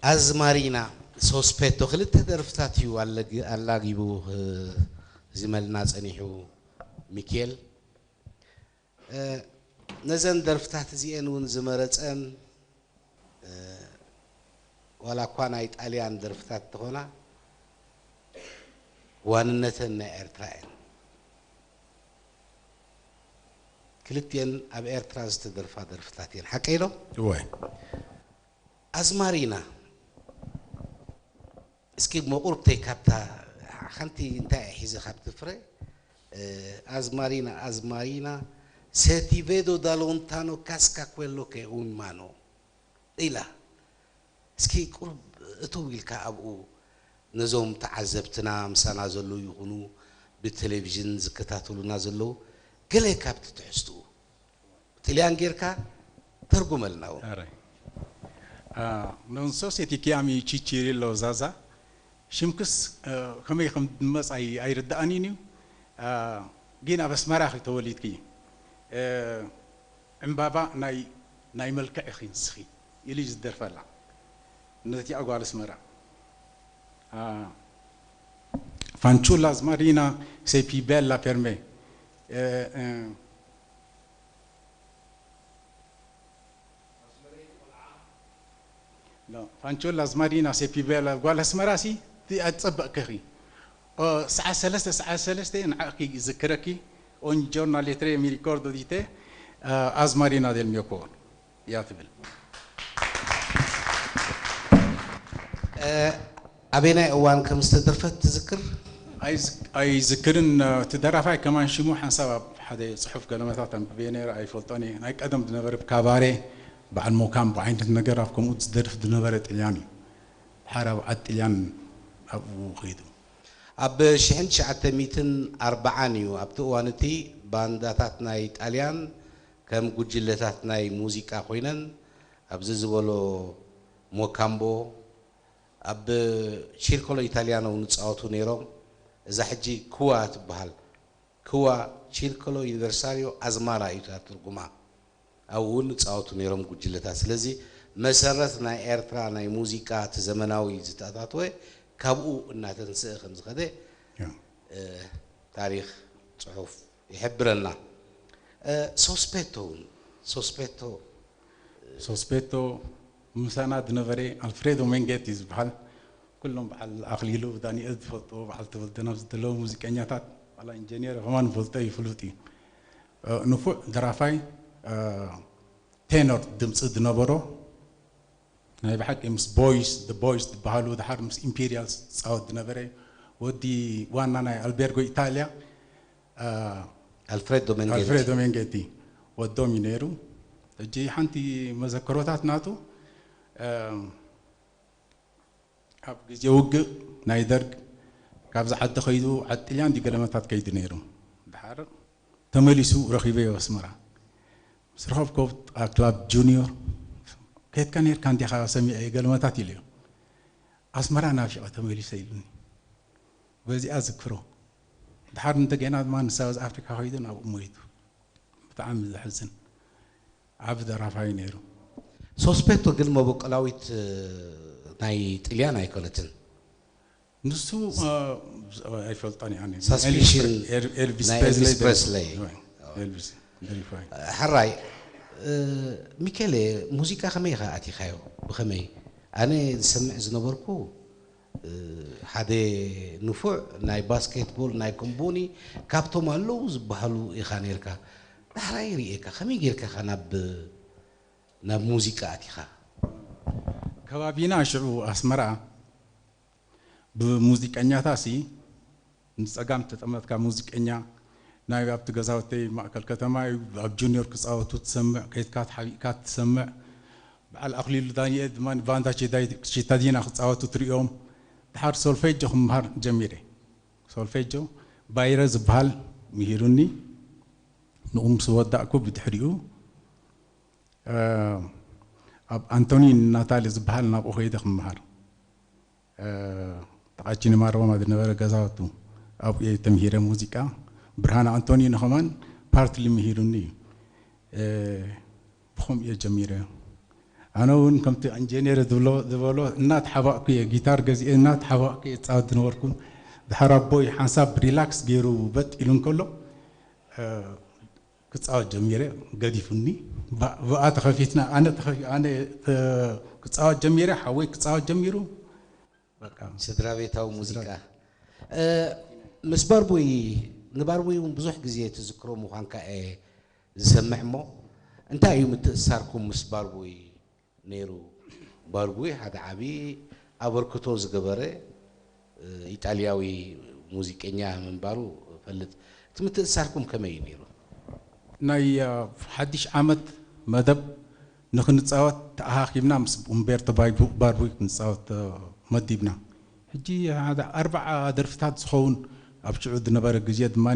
ኣዝማሪና ሶስፔቶ ክልተ ደርፍታት እዩ ኣለግ- ኣላጊቡ እ፣ ዝመልና ጸኒሑ ሚኬል። እ፣ ነዘን ደርፍታት እዚኤን እውን ዝመረጸን እ፣ ዋላ እኳ ናይ ጣልያን ደርፍታት እንተኾና ዋንነተን ናይ ኤርትራ እየን። ክልቲኤን ኣብ ኤርትራ ዝተደርፋ ደርፍታት እየን። ሓቀይ ዶ? እወ። ኣዝማሪና እስኪ መቑርብተይ ካብታ ሓንቲ እንታይ እየ ሒዘ ካብቲ ፍረ እ፣ ኣዝማሪና ኣዝማሪና se ti vedo da lontano casca quello che ho in mano ኢላ እስኪ ቁሩብ እትው ኢልካ ኣብኡ ነዞም ተዓዘብትና ምሳና ዘለዉ ይኹኑ ብቴሌቪዥን ዝከታተሉና ዘለዉ ገለ ካብቲ ትሕዝትኡ ጥልያን ጌርካ ተርጉመልና እውን። Arai. Ah, non so se ti chiami Ciccirillo Zaza. ሽምክስ እ፣ ከመይ ከም ዝመጽ ኣይ- ኣይርድኣንን እዩ። እ፣ ግን ኣብ ኣስመራ ኢኺ ተወሊድኪ። እ፣ ዕምባባ ናይ ናይ መልክዕ ኢኺ ንስኺ ኢሉ እዩ ዝደርፈላ። ነዚኣ ጓል ኣስመራ። እ፣ Fanciulla Smarina, sei più bella per me. እ፣ እ፣ No, Fanciulla Smarina, sei più bella. ጓል ኣስመራ ሲ ኣትጸበቅከኺ። ኦ፣ ሰዓት ሰለስተ፣ ሰዓት ሰለስተ ንዓኺ ይዝክረኪ። Ogni giorno alle tre mi ricordo di te. እ፣ ኣዝማሪና del mio cuore. እያ ትብል። እ፣ ኣበየናይ እዋን ከም ዝተደርፈት ትዝክር? ኣይዝ- ኣይዝክርን። እ፣ እቲ ደራፋይ ከማን ሽሙ ሓንሳብ ኣብ ሓደ ጽሑፍ ገለመታት ኣንብቤ ነይረ፣ ኣይፈልጦን እየ። ናይ ቀደም ዝነበረ ካባሬ በዓል ሞካምቦ ዓይነት ነገር ኣብ ከምኡ ዝደርፍ ዝነበረ ጥልያን እዩ። ድሓር ኣብ ዓድ ጥልያን ኣብኡ ከይዱ። ኣብ ሽሕን ትሽዓተ ሚእትን ኣርብዓን እዩ። ኣብቲ እዋን እቲ ባንዳታት ናይ ጣልያን ከም ጉጅለታት ናይ ሙዚቃ ኮይነን ኣብዚ ዝበሎ ሞካምቦ ኣብ ቺርኮሎ ኢታሊያኖ እውን ይጻወቱ ነይሮም። እዛ ሕጂ ክዋ ትበሃል ክዋ ቺርኮሎ ዩኒቨርሳሪዮ ኣዝማራ እዩ እታ ትርጉማ። ኣብኡ እውን ይጻወቱ ነይሮም ጉጅለታት። ስለዚ መሰረት ናይ ኤርትራ ናይ ሙዚቃ እቲ ዘመናዊ ዝተኣታተወ ካብኡ እናተንስአ ከም ዝኸደ ያ። እ፣ ታሪኽ ጽሑፍ ይሕብረና። እ፣ ሶስፔቶ እውን ሶስፔቶ ሶስፔቶ ምሳና ዝነበረ ኣልፍሬዶ መንጌቲ ዝበሃል ኩሎም በዓል ኣኽሊሉ ዳንኤል ዝፈልጥዎ በዓል ተወልደ ናብ ዝደለዉ ሙዚቀኛታት ዋላ ኢንጀኒር ከማን ፈልጦ እዩ ፍሉጥ እዩ። እ፣ ንፉዕ ደራፋይ እ፣ ቴኖር ድምፂ ዝነበሮ ናይ ብሓቂ ምስ ቦይስ ቦይስ ዝበሃሉ ድሓር ምስ ኢምፔሪያል ዝፃወት ዝነበረ ወዲ ዋና ናይ ኣልቤርጎ ኢታልያ እ፣ ኣልፍሬዶ መንጌቲ ኣልፍሬዶ መንጌቲ ወዶም እዩ ነይሩ። ሕጂ ሓንቲ መዘክሮታት ናቱ እ፣ ኣብ ግዜ ውግእ ናይ ደርግ ካብዚ ዓዲ ከይዱ ዓዲ ጥልያን ድዩ ገለመታት ከይዱ ነይሩ። ድሓር ተመሊሱ ረኺበዮ ኣስመራ ምስ ረኸብኮ ኣብ ክላብ ጁኒዮር ከየድካ ነርካ እንዲኻ ሰሚዐ ገለመታት ኢለዮ። ኣስመራ ናፊቐ ተመሊሰ ኢሉኒ። በዚኣ ዝክሮ ድሓር እንደገና ድማ ንሳውዝ ኣፍሪካ ከይዱ ናብኡ ሞይቱ። ብጣዕሚ ዘሕዝን ዓቢ ደራፋይ ነይሩ። ሶስፔቶ ግን መበቆላዊት እ፣ ናይ ጥልያን ኣይኮነትን። ንሱ እ፣ ኣይፈልጦን እየ ኣነ። ሳስፒሽን ኤል- ኤልቪስ ናይ ፕሬስሊ ኤልቪስ ደሪፉ። ፕሬስሊ። ኤልቪስ ደሪፋይ። ሕራይ እ፣ ሚኬሌ ሙዚቃ ከመይ ኢኻ ኣቲኻዮ? ብኸመይ? ኣነ ዝሰምዕ ዝነበርኩ እ፣ ሓደ ንፉዕ ናይ ባስኬትቦል ናይ ኮምቦኒ ካብቶም ኣለዉ ዝበሃሉ ኢኻ ነርካ። ዳሕራይ ርእየካ ከመይ ጌርካ ኢኻ ናብ ናብ ሙዚቃ ኣቲኻ? ከባቢና ሽዑ ኣስመራ ብሙዚቀኛታሲ ንጸጋም ተጠመትካ ሙዚቀኛ ናይ ኣብቲ ገዛውተይ ማእከል ከተማ እዩ። ኣብ ጁኒዮር ክጻወቱ ትሰምዕ፣ ከይድካ ተሓቢእካ ትሰምዕ። በዓል ኣኽሊሉ ዳንኤል ድማ ባንዳ ቺታዲና ክጻወቱ ትሪኦም። ድሓር ሶልፌጆ ክምሃር ጀሚረ። ሶልፌጆ ባይረ ዝበሃል ምሂሩኒ። ንኡ ምስ ወዳእኩ ብድሕሪኡ ኣብ ኣንቶኒ ናታሊ ዝበሃል ናብኡ ከይደ ክምሃር። ተቓቺኒ ማረባማ ዝነበረ ገዛውቱ ኣብኡ እየ ተምሂረ ሙዚቃ። ብርሃነ ኣንቶኒ ንኸማን ፓርትሊ ምሂሩኒ እዩ። ብኸምኡ እየ ጀሚረ። ኣነ እውን ከምቲ ኢንጀነር ዝብሎ ዝበሎ እናተሓባእኩ እየ፣ ጊታር ገዚኤ እናተሓባእኩ እየ እፃወት ዝነበርኩ። ድሓር ኣቦይ ሓንሳብ ሪላክስ ገይሩ በጥ ኢሉ እንከሎ፣ እ፣ ክፃወት ጀሚረ። ገዲፉኒ። ባ- ብኣ ተኸፊትና፣ ኣነ ተኸፊ- ኣነ፣ እ፣ ክፃወት ጀሚረ፣ ሓወይ ክፃወት ጀሚሩ። በቃ። ስድራ ቤታዊ ሙዚቃ። እ፣ ምስ ባርቡይ፣ ንባርቡይ እውን ብዙሕ ግዜ ትዝክሮ ምዃንካ እየ ዝሰምዕ። እሞ እንታይ እዩ ምትእስሳርኩም ምስ ባርቡይ ነይሩ? ባርቡይ ሓደ ዓቢ ኣበርክቶ ዝገበረ፣ እ፣ ኢጣልያዊ ሙዚቀኛ ምንባሩ እፈልጥ። እቲ ምትእስሳርኩም ከመይ እዩ ነይሩ? ናይ፣ እ፣ ሓድሽ ዓመት መደብ ንኽንፃወት ተኣኻኺብና ምስ ኡምቤርቶ ባይቡ- ባርቡይ ክንፃወት፣ እ፣ መዲብና። ሕጂ ሓደ ኣርባዓ ደርፍታት ዝኸውን ኣብ ሽዑ ዝነበረ ግዜ ድማ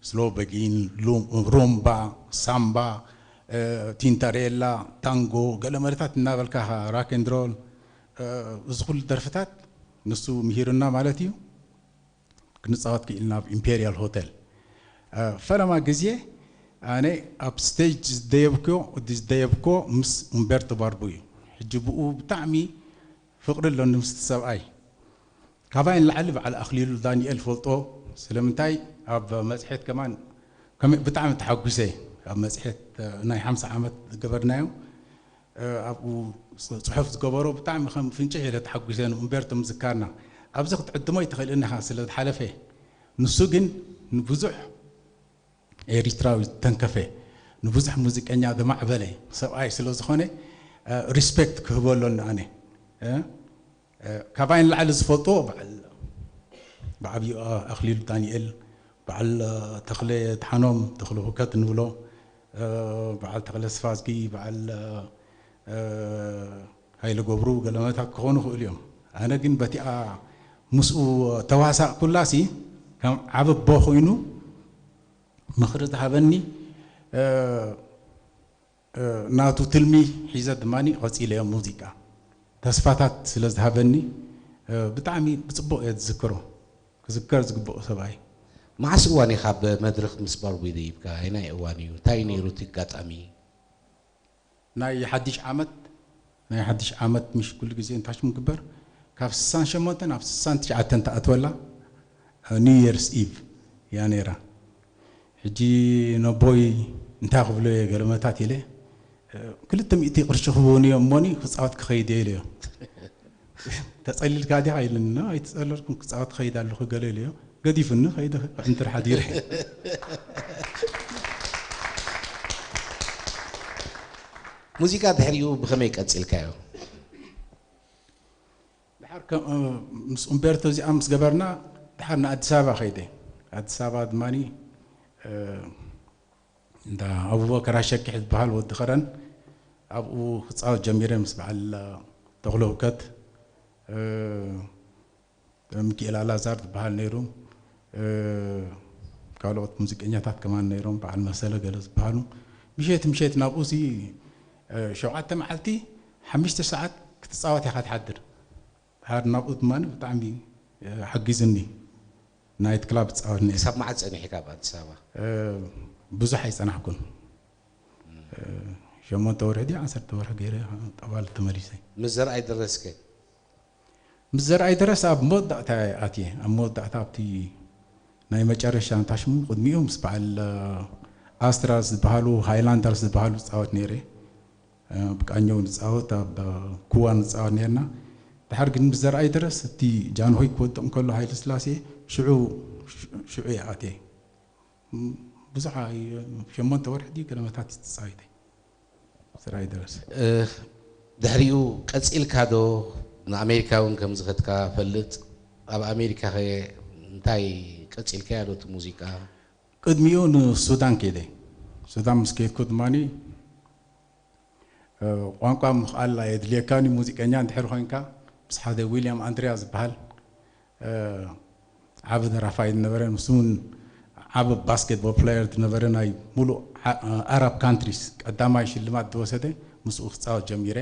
ስሎ በጊን፣ ሉ- ሩምባ፣ ሳምባ፣ እ፣ ቲንታሬላ፣ ታንጎ፣ ገለ መለታት እናበልካ ራክ ኤንድ ሮል፣ እ፣ እዚ ኩሉ ደርፍታት ንሱ ምሂሩና ማለት እዩ። ክንፃወት ክኢልና ኣብ ኢምፔሪያል ሆቴል። እ፣ ፈለማ ግዜ ኣነ ኣብ ስቴጅ ዝደየብክዮ ዝደየብኮ ምስ ኡምቤርቶ ባርቡ እዩ። ሕጂ ብኡ ብጣዕሚ ፍቕሪ ኣለኒ ምስቲ ሰብኣይ። ካባይ ንላዕሊ በዓል ኣኽሊሉ ዳንኤል ፈልጦ። ስለምንታይ ኣብ መፅሔት ከማን ከመይ ብጣዕሚ ተሓጒሰ። ኣብ መፅሔት፣ እ፣ ናይ ሓምሳ ዓመት ዝገበርናዮ፣ እ፣ ኣብኡ ጽ- ጽሑፍ ዝገበሮ ብጣዕሚ ከም ፍንጭሕ ኢለ ተሓጒሰ ንኡምቤርቶ ምዝካርና። ኣብዚ ክትዕድሞ ይትኽእልን ኢኻ ስለ ዝሓለፈ። ንሱ ግን ንብዙሕ ኤሪትራዊ ዝተንከፈ፣ ንብዙሕ ሙዚቀኛ ዘማዕበለ ሰብኣይ ስለ ዝኾነ፣ እ፣ ሪስፔክት ክህቦ ኣሎኒ ኣነ። እ፣ እ፣ ካባይ ንላዕሊ ዝፈልጥዎ በዓል ብዓብዩ ኣኽሊሉ ዳንኤል፣ በዓል፣ እ፣ ተኽለ ድሓኖም፣ ተኽለ ሁከት ንብሎ፣ እ፣ በዓል ተኽለ ስፋዝጊ፣ በዓል፣ እ፣ ሃይለ ገብሩ ገለመታት ክኾኑ ይኽእሉ እዮም። ኣነ ግን በቲኣ ምስኡ ተዋሳእኩላሲ ከም ዓቢ ኣቦ ኮይኑ ምኽሪ ዝሃበኒ፣ እ፣ እ፣ ናቱ ትልሚ ሒዘ ድማ ቀፂለዮ ሙዚቃ። ተስፋታት ስለ ዝሃበኒ፣ እ፣ ብጣዕሚ ብፅቡቕ እየ ዝዝክሮ። ክዝከር ዝግብኦ ሰብኣይ። መዓስ እዋን ኢኻ ኣብ መድረኽ ምስ ባርቡይ ደይብካ? ኣየናይ እዋን እዩ? እንታይ እዩ ነይሩ እቲ ኣጋጣሚ? ናይ ሓድሽ ዓመት፣ ናይ ሓድሽ ዓመት ምሽ ኩሉ ግዜ እንታይ ሽሙ ግበር፣ ካብ ስሳን ሸሞንተ ናብ ስሳን ትሽዓተ ተኣትወላ፣ ኒው የርስ ኢቭ እያ ነይራ። ሕጂ ነቦይ እንታይ ክብሎ እየ ገለመታት ኢለ፣ ክልተ ሚእቲ ቅርሺ ክህቡኒ እዮም እሞኒ ክፃወት ክኸይድ እየ ኢለዮ። ተፀሊልካ ዲኻ ኢሉኒ። ኖ፣ ኣይተፀለልኩን፣ ክፃወት ክኸይድ ኣለኹ ገለ ኢለዮ። ገዲፉኒ ኸይደ እንድር ሓዲረ። ሙዚቃ ድሕሪኡ ብኸመይ ቀጺልካዮ? ድሓር ከም ምስ ኡምቤርቶ እዚኣ ምስ ገበርና ድሓር ንኣዲስ ኣበባ ኸይደ። ኣዲስ ኣበባ ድማ እንዳ ኣቡበከር ኣሸኪሕ ዝበሃል ወዲ ኸረን ኣብኡ ክፃወት ጀሚረ ምስ በዓል ተኽለ ሁከት፣ ሚኪኤል ኣላዛር ዝበሃል ነይሩ። ካልኦት ሙዚቀኛታት ከማን ነይሮም፣ በዓል መሰለ ገለ ዝበሃሉ። ምሸት ምሸት ናብኡ ሲ ሸውዓተ መዓልቲ ሓሙሽተ ሰዓት ክትፃወት ኢኻ ትሓድር። ድሓር ናብኡ ድማ ብጣዕሚ ሓጊዝኒ። ናይት ክላብ እፃወት ነይረ። ክሳብ መዓስ ጸኒሕካ ኣብ ኣዲስ ኣበባ? ብዙሕ ኣይጸናሕኩን። ሸሞንተ ወርሒ ድዩ ዓሰርተ ወርሒ ገይረ ጠባል ተመሊሰ። ምስ ዘርኣይ ደረስከ? ምስ ዘርኣይ ደረስ ኣብ መወዳእታ ኣትየ። ኣብ መወዳእታ ኣብቲ ናይ መጨረሻ እንታይ ሽሙ ቅድሚኡ ምስ በዓል ኣስትራስ ዝበሃሉ ሃይላንደርስ ዝበሃሉ ፃወት ነይረ። ብቃኘው ንፃወት ኣብ ኩዋ ንፃወት ነርና። ድሓር ግን ምስ ዘርኣይ ደረስ እቲ ጃንሆይ ክወድቕ እንከሎ ሃይለ ስላሴ ሽዑ ሽዑ ይኣትየ። ብዙሕ ሸሞንተ ወርሒ ድዩ ገለመታት ተፃዊተ። ስራይ ድረስ። ድሕሪኡ ቀፂልካ ዶ ንኣሜሪካ እውን ከም ዝኸድካ ፈልጥ? ኣብ ኣሜሪካ ኸ እንታይ ቀፂልካዮ ዶ እቲ ሙዚቃ? ቅድሚኡ ንሱዳን ከይደ። ሱዳን ምስ ከድኩ ድማ ቋንቋ ምኽኣል ኣየድልየካን እዩ። ሙዚቀኛ እንድሕር ኮይንካ ምስ ሓደ ዊልያም ኣንድሪያ ዝበሃል ዓቢ ደራፋይ ዝነበረ፣ ንሱ እውን ዓቢ ባስኬትቦል ፕሌየር ዝነበረ፣ ናይ ሙሉእ ኣራብ ካንትሪስ ቀዳማይ ሽልማት ዝወሰደ ምስኡ ክፃወት ጀሚረ።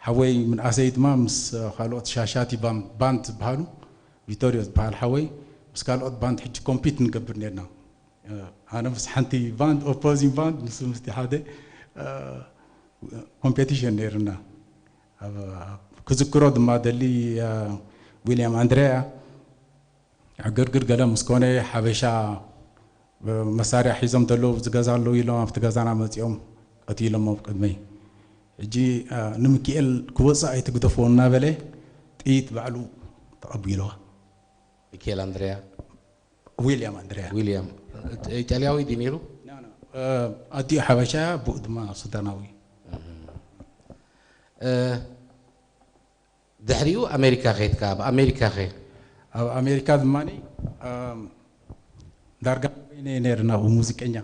ሓወይ ምንኣሰይ ድማ ምስ ካልኦት ሻሻቲ ባንድ ዝበሃሉ ቪቶሪዮ ዝበሃል ሓወይ ምስ ካልኦት ባንድ ሕጂ ኮምፒት ንገብር ነርና። ኣነ ምስ ሓንቲ ባንድ ኦፖዚን ባንድ ንሱ ምስቲ ሓደ ኮምፔቲሽን ነይርና። ኣብ ክዝክሮ ድማ ደሊ ዊልያም ኣንድረያ ዕግርግር ገለ ምስ ኮነ ሓበሻ መሳርያ ሒዞም ዘለዉ ዝገዛ ኣለዉ ኢሎም ኣብቲ ገዛና መፂኦም ቀቲሎም ኣብ ቅድመይ። ሕጂ ንምክኤል ክወፅእ ኣይትግደፎ እናበለ ጥይት ባዕሉ ተቐቢልዋ። ሚካኤል ኣንድሪያ ዊልያም ኣንድሪያ ዊልያም ኢጣልያዊ ድዩ ነይሩ? ኣዲኡ ሓበሻ ብኡ ድማ ሱዳናዊ። ድሕሪኡ ኣሜሪካ ከይድካ ኣብ ኣሜሪካ ከ ኣብ ኣሜሪካ ድማ ዳርጋ በይነ ነይርና ብሙዚቀኛ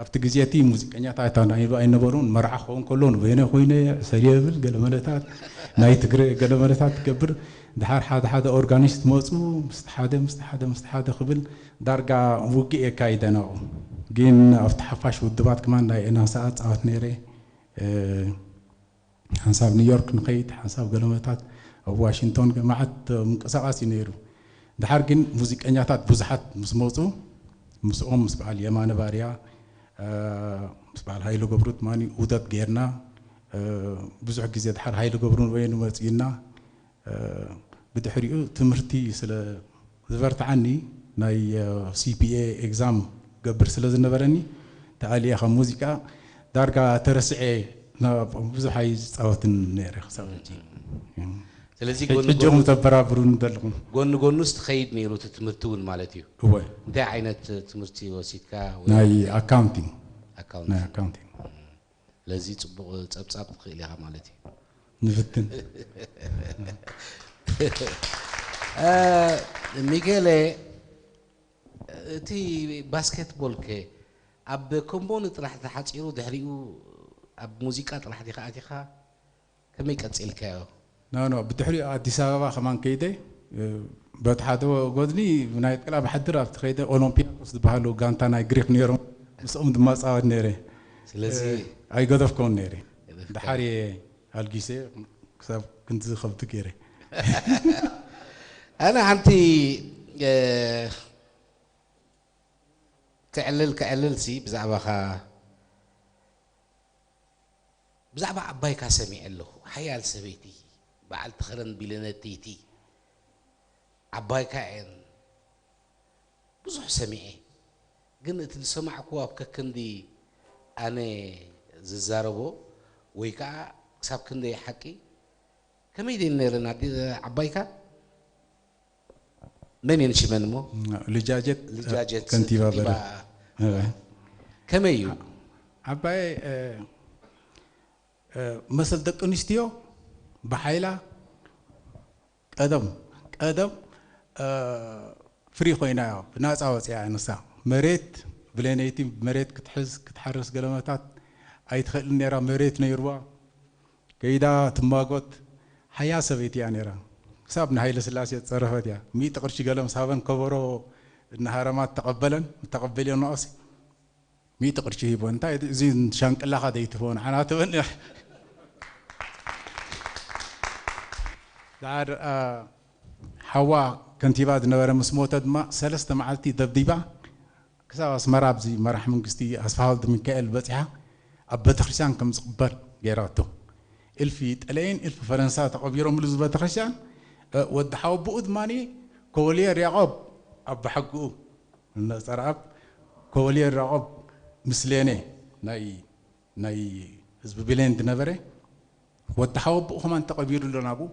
ኣብቲ ግዜ እቲ ሙዚቀኛታት ኣይነበሩን። መርዓ ክኸውን ከሎ ንበይነ ኮይነ ሰልየ ብል ገለመለታት ናይ ትግረ ገለመለታት ትገብር። ድሓር ሓደ ሓደ ኦርጋኒስት መፁ ምስቲ ሓደ ምስቲ ሓደ ምስቲ ሓደ ክብል ዳርጋ ውግእ የካይደ ናብኡ። ግን ኣብቲ ሓፋሽ ውድባት ከማን ናይ ኤናሳ ኣፃወት ነይረ። ሓንሳብ ኒውዮርክ ንኸይድ ሓንሳብ ገለመታት ኣብ ዋሽንግቶን መዓት ምንቅስቃስ እዩ ነይሩ። ድሓር ግን ሙዚቀኛታት ብዙሓት ምስ መፁ ምስኦም ምስ በዓል የማነ ባርያ ምስ በዓል ሃይለ ገብሩ ትማኒ ውደት ገይርና ብዙሕ ግዜ ድሓር ሃይለ ገብሩ ንበይኑ መፅዩና ብድሕሪኡ ትምህርቲ ስለ ዝበርትዓኒ ናይ CPA ኤግዛም ገብር ስለ ዝነበረኒ ተኣልየ ካብ ሙዚቃ ዳርጋ ተረስዐ ብዙሕ ኣይፃወትን ነይረ ክሳብ ሕጂ። ስለዚ ሕጂ ኹም ተበራብሩን ዘለኹም ጎኒ ጎኑስ ትኸይድ ነይሩ እቲ ትምህርቲ እውን ማለት እዩ። እወ እንታይ ዓይነት ትምህርቲ ወሲድካ? ናይ ኣካውንቲንግ ኣካውንት ናይ ኣካውንቲንግ ለዚ ፅቡቕ ፀብፃብ ትኽእል ኢኻ ማለት እዩ። ንፍትን ሚጌሌ እቲ ባስኬትቦል ከ ኣብ ኮምቦኒ ጥራሕ ተሓፂሩ ድሕሪኡ ኣብ ሙዚቃ ጥራሕ ዲኻ ኣቲኻ ከመይ ቀፂልካዮ? ኖ ኖ ብድሕሪኡ ኣዲስ ኣበባ ከማን ከይደ በቲ ሓደ ጎድኒ ናይ ጥላ ብሓድር ኣብቲ ከይደ ኦሎምፒያኮስ ዝበሃሉ ጋንታ ናይ ግሪክ ነይሮም ምስኦም ድማ ፃወት ነይረ። ስለዚ ኣይገደፍኮን ነይረ። ድሓር እየ ኣልጊሰ ክሳብ ክንዲ ዝኸብድ ገይረ። ኣነ ሓንቲ ክዕልል ክዕልል ሲ ብዛዕባኻ ብዛዕባ ዓባይካ ሰሚዐ ኣለኹ። ሓያል ሰበይቲ በዓልቲ ኸረን ቢለነተይቲ ዓባይካ እየን ብዙሕ ሰሚዐ። ግን እቲ ዝሰማዕክዎ ኣብ ከክንዲ ኣነ ዝዛረቦ ወይ ከዓ ክሳብ ክንደይ ሓቂ ከመይ ድየን ነይረን ዓባይካ? መን እየን ሽመን እሞ? ልጃጀት ልጃጀት ከንቲባ ከንቲባ በረ ከመይ እዩ? ዓባይ መሰል ደቂ ኣንስትዮ ብሓይላ ቀደም ቀደም ፍሪ ኮይና እያ ብናፃ ወፅያ እያ ንሳ መሬት ብለነይቲ መሬት ክትሕዝ ክትሓርስ ገለመታት ኣይትኽእልን ነይራ መሬት ነይርዋ ከይዳ ትማጎት ሓያ ሰበይቲ እያ ነይራ ክሳብ ንሃይለ ስላሴ ዝፀረፈት እያ ሚእቲ ቅርሺ ገለ ምስ ሃበን ከበሮ እናሃረማ ተቐበለን ተቐበልዮ ንኦሲ ሚእቲ ቅርሺ ሂቦ እንታይ እዚ ሻንቅላኻ ዘይትፎ ንዓና ትበል ድሓር ሓዋ ከንቲባ ዝነበረ ምስ ሞተ ድማ ሰለስተ መዓልቲ ደብዲባ ክሳብ ኣስመራ ኣብዚ መራሕ መንግስቲ ኣስፋሃ ወልደ ሚካኤል በፂሓ ኣብ ቤተክርስትያን ከም ዝቕበር ገይራቶ እልፊ ጠለይን እልፊ ፈረንሳ ተቐቢሮምሉ እዚ ቤተክርስትያን ወዲ ሓወብኡ ድማ ኮወልየር ያቆብ ኣባሓግኡ ነፀርኣብ ኮወልየር ያቆብ ምስሌኔ ናይ ናይ ህዝቢ ብሌን ዝነበረ ወዲ ሓወብኡ ከማን ተቐቢሩ ኣሎ ናብኡ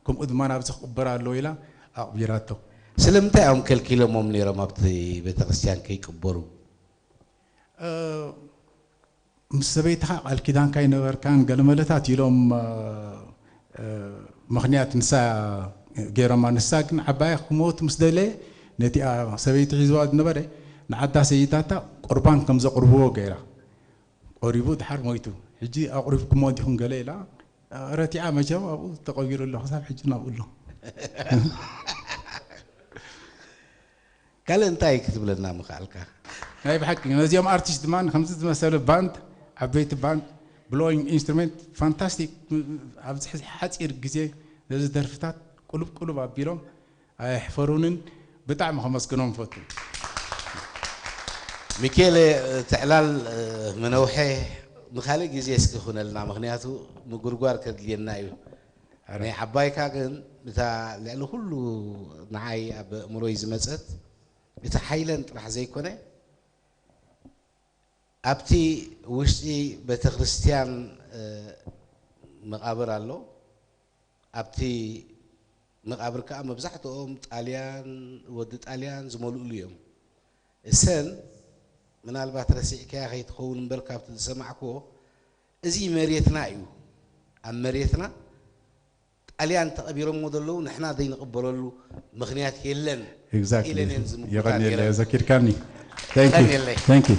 ከምኡ ድማ ናብዚ ክቕበር ኣለዎ ኢላ ኣቕቢራቶ ስለምንታይ እዮም ከልኪሎሞም ነይሮም ኣብቲ ቤተክርስትያን ከይቅበሩ? ምስ ሰበይትኻ ቃል ኪዳንካ ይነበርካን ገለመለታት ኢሎም ምኽንያት ንሳ ገይሮማ ንሳ ግን ዓባያ ክሞት ምስ ደለየ ነቲኣ ሰበይቲ ሒዝዋ ዝነበረ ንዓዳ ሰይዳታ ቁርባን ከም ዘቕርብዎ ገይራ ቆሪቡ ድሓር ሞይቱ ሕጂ ኣቑሪብኩሞ ዲኹም ገለ ኢላ ረቲዓ መቸም ኣብኡ ተቐቢሩ ኣሎ ክሳብ ሕጂ ናብኡ ኣሎ ካልእ እንታይ ክትብለና ምኽኣልካ? ናይ ብሓቂ ነዚኦም ኣርቲስት ድማ ከምዚ ዝመሰለ ባንድ ዓበይቲ ባንድ ብሎዊንግ ኢንስትሩሜንት ፋንታስቲክ ኣብዚ ሕዚ ሓፂር ግዜ ነዚ ደርፍታት ቁሉብ ቁሉብ ኣቢሎም ኣየሕፈሩንን ብጣዕሚ ከመስግኖም ፈቱ ሚኬለ ትዕላል ምነውሐ ንኻልእ ግዜ እስኪ ኩነልና፣ ምኽንያቱ ምጉርጓር ከድልየና እዩ። ናይ ዓባይካ ግን እታ ልዕሊ ኩሉ ንዓይ ኣብ ኣእምሮይ ዝመጸት እቲ ሓይለን ጥራሕ ዘይኮነ ኣብቲ ውሽጢ ቤተክርስትያን መቓብር ኣሎ። ኣብቲ መቓብር ከዓ መብዛሕትኦም ጣልያን፣ ወዲ ጣልያን ዝመልእሉ እዮም። እሰን ምናልባት ረሲዕካያ ከይትኸውን እምበር ካብቲ ዝሰማዕክዎ እዚ መሬትና እዩ። ኣብ መሬትና ጣልያን ተቐቢሮሞ ዘለዉ ንሕና ዘይንቕበለሉ ምኽንያት የለን ኢለን እየን ዝምጉታ የቐንየለ ነይረን። ዘኪርካኒ። የቐንየለይ። Thank you.